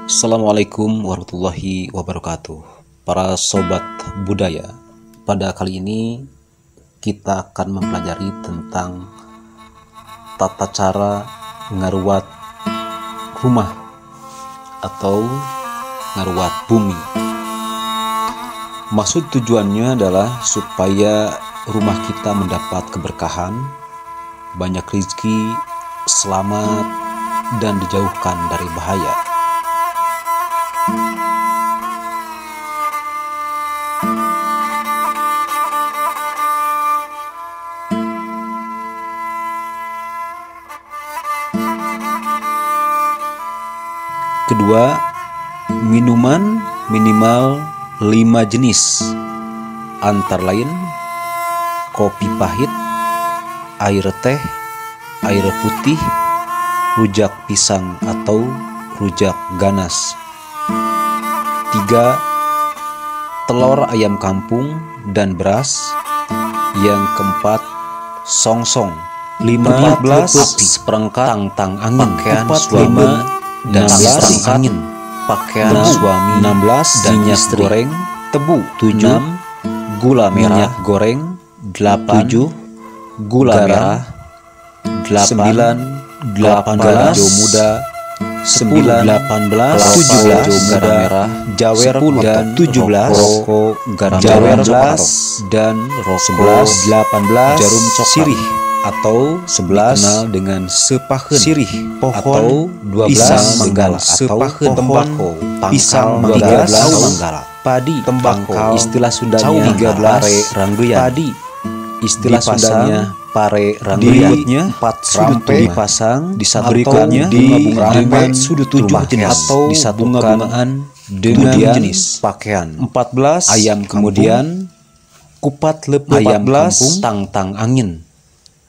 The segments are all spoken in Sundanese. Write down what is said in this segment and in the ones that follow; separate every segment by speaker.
Speaker 1: Assalamualaikum warahmatullahi wabarakatuh. Para sobat budaya, pada kali ini kita akan mempelajari tentang tata cara ngaruat rumah atau ngaruat bumi. Maksud tujuannya adalah supaya rumah kita mendapat keberkahan, banyak rezeki, selamat, dan dijauhkan dari bahaya. Kedua, minuman minimal 5 jenis, antara lain kopi pahit, air teh, air putih, rujak pisang atau rujak ganas. 3, telur ayam kampung dan beras. Yang keempat, songsong. 5, 14, seperangkat tang-tang angin, pakaian suami dan istri, angin, pakaian suami. 16, dan minyak istri goreng, tebu. 7, gula merah, minyak goreng. 8, 7, gula merah. 9, 18, hijau muda. 9, 18, 17, garam merah, jawer, 10, dan 17, rokok garam, jawer 11, dan rokok 18, jarum coklat, sirih atau 11 dikenal dengan sepahen, sirih pohon, atau 12 pisang manggala, sepahen, tembakau, pisang manggala, padi, tembakau, istilah Sundanya 13, pare ranggeyan, padi, istilah Sundanya pare ranggeyan. Berikutnya 4 sudut dipasang di berikutnya di dengan sudut 7 jenis atau disatukan dengan jenis pakaian. 14 ayam, kemudian kupat lepet, ayam kampung, tang-tang angin,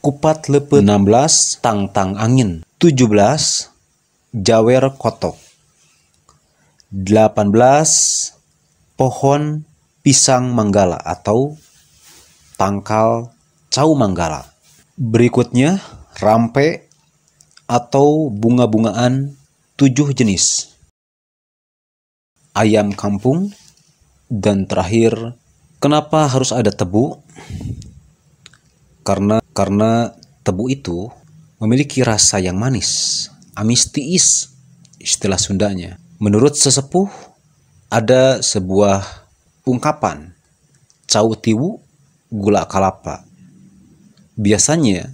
Speaker 1: kupat lepet. 16 tang-tang angin. 17 jawer kotok. 18 pohon pisang manggala atau tangkal cau manggala. Berikutnya rampe atau bunga-bungaan 7 jenis, ayam kampung, dan terakhir, kenapa harus ada tebu? Karena tebu itu memiliki rasa yang manis, amis tiis istilah Sundanya. Menurut sesepuh ada sebuah ungkapan, cau tiwu gula kalapa. Biasanya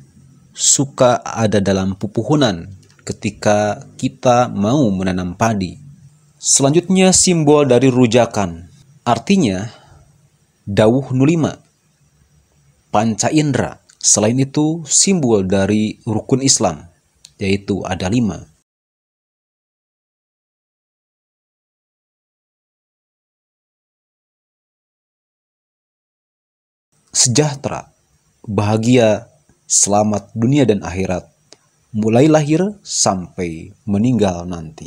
Speaker 1: suka ada dalam pupuhunan ketika kita mau menanam padi. Selanjutnya simbol dari rujakan, artinya dawuh nulima, panca indera. Selain itu simbol dari rukun Islam, yaitu ada 5. Sejahtera, bahagia, selamat dunia dan akhirat, mulai lahir sampai meninggal nanti.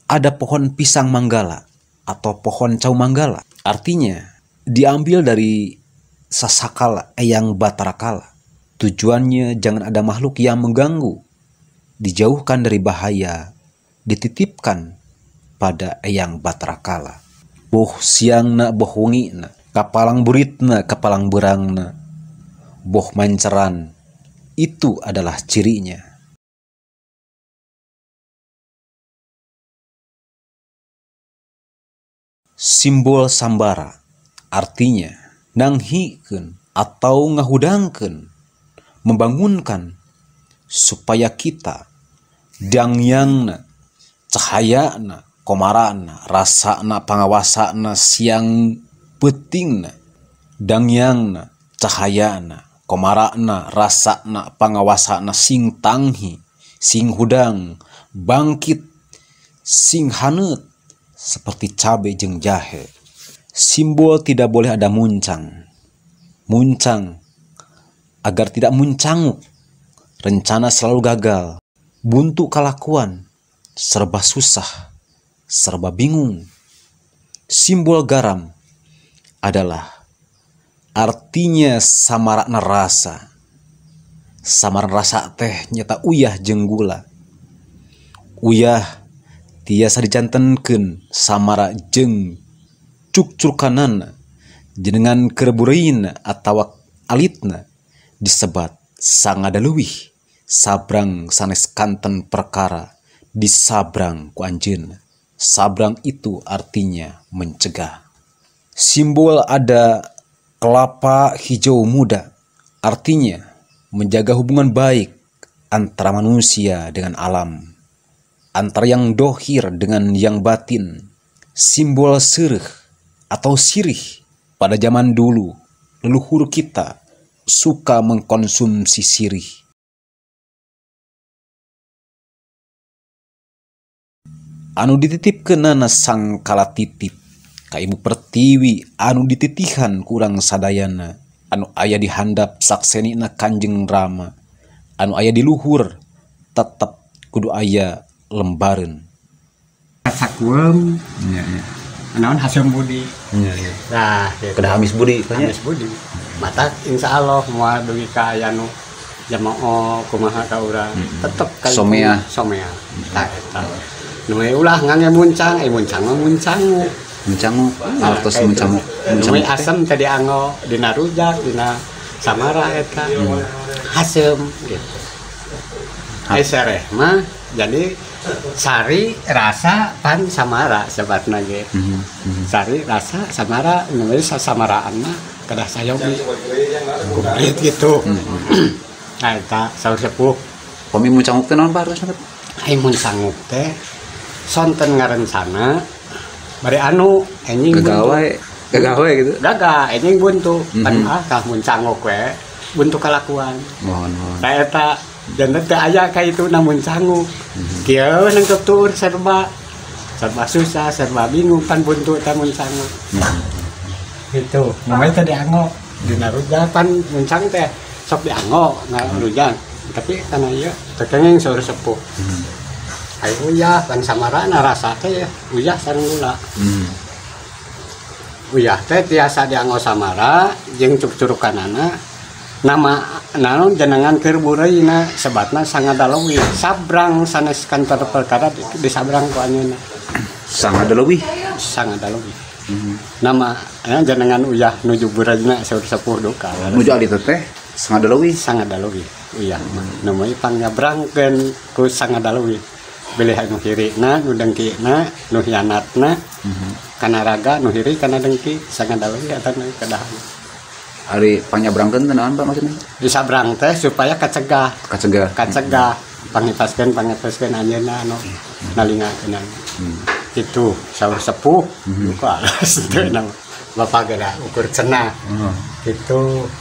Speaker 1: Ada pohon pisang manggala atau pohon cau manggala, artinya diambil dari Sasakala Eyang Batara Kala. Tujuannya jangan ada makhluk yang mengganggu, dijauhkan dari bahaya, dititipkan pada Eyang Batara Kala. Boh siangna boh wengina, kapalang buritna kapalang berangna, boh manceran, itu adalah cirinya. Simbol sambara, artinya nanghikeun atau ngahudangkeun, membangunkan supaya kita dangyangna, cahayana, komarana, rasana, pangawasana, siang peutingna, dangyangna, cahayana, komarana, rasana, pangawasana, sing tanghi, sing hudang, bangkit, sing haneut seperti cabe jeung jahe. Simbol tidak boleh ada muncang. Muncang agar tidak muncanguk. Rencana selalu gagal, buntu kelakuan, serba susah, serba bingung. Simbol garam adalah artinya samarakna rasa. Samaran rasa teh nyata uyah jeung gula. Uyah Tiasa dijantenkeun samara jeung cukcurkanana jenengan keur bureuyna atawa alitna disebat sangadaleuwih sabrang sanes kanten perkara disabrang ku anjeunna. Sabrang itu artinya mencegah. Simbol ada kelapa hijau muda, artinya menjaga hubungan baik antara manusia dengan alam, antara yang dohir dengan yang batin. Simbol sereh atau sirih pada zaman dulu, leluhur kita suka mengkonsumsi sirih. Anu dititipkeunana sangkala titip ka Ibu Pertiwi anu dititihan kurang sadayana, anu aya di handap saksenina Kanjeng Rama, anu aya di luhur tetep kudu aya lembareun.
Speaker 2: Sakuem
Speaker 1: nya nya.
Speaker 2: Naon hasil budi.
Speaker 1: Nya nya.
Speaker 2: Nah, gitu.
Speaker 1: Kedah amis budi nya.
Speaker 2: Amis budi. Mata insyaallah moal dugi ka aya nu jamaah kumaha ka urang. Tetep ka
Speaker 1: somea.
Speaker 2: Somea. Tah eta. Nu ulah ngange muncang, muncang mah muncangu.
Speaker 1: Muncangu, artos muncangu.
Speaker 2: Nu asem teh dianggo dina rujak, dina samara eta. Haseum gitu. Sereh mah jadi sari rasa pan samara sebatna ge. Sari rasa samara nu sasamaraan mah kedah sayogi. Komplit gitu. Nah eta saur sepuh.
Speaker 1: Pami muncanguk teh naon Pak hartosna?
Speaker 2: Ai muncanguk teh sonten ngarencana bari anu enjing
Speaker 1: gagawe gitu.
Speaker 2: Gaga enjing buntu pan ah tah muncanguk we buntu kalakuan.
Speaker 1: Mohon mohon.
Speaker 2: Tah eta janten teu aya ka itu na muncanguk. Kieu nangkep tuur serba serba susah, serba bingung pan buntu teh muncanguk. Gitu. Namanya teh dianggo dina rujak pan muncang teh sok dianggo ngarujak. Tapi kana ieu teu kenging saur sepuh. Ai uyah pan samarana rasa teh ya uyah sareng gula. Uyah teh tiasa dianggo samara jeung cukcurukanana. Nama naon jenengan keur bureuyna sebatna sangadaleuwih sabrang sanes kantor perkara disabrang ku anjeunna.
Speaker 1: Sangadaleuwih.
Speaker 2: Sangadaleuwih. Nama jenengan uyah nuju bureuyna saur sepuh duka.
Speaker 1: Nuju alit teh sangadaleuwih.
Speaker 2: Sangadaleuwih uyah mah. Nu mah pangyabrangkeun ku sangadaleuwih. Bilih anu hirina, nu dengkina, nu hianatna, kana raga nu hiri kana dengki sangadaleuwih eta kedah.
Speaker 1: Ari panyabrangkeun teh naon Pak maksudna?
Speaker 2: Disabrang teh supaya kacegah.
Speaker 1: Kacegah.
Speaker 2: Kacegah. Pangipaskeun anjeunna anu nalingakeun. Itu saur sepuh duka alas teh bapak geura ukur cenah. Gitu.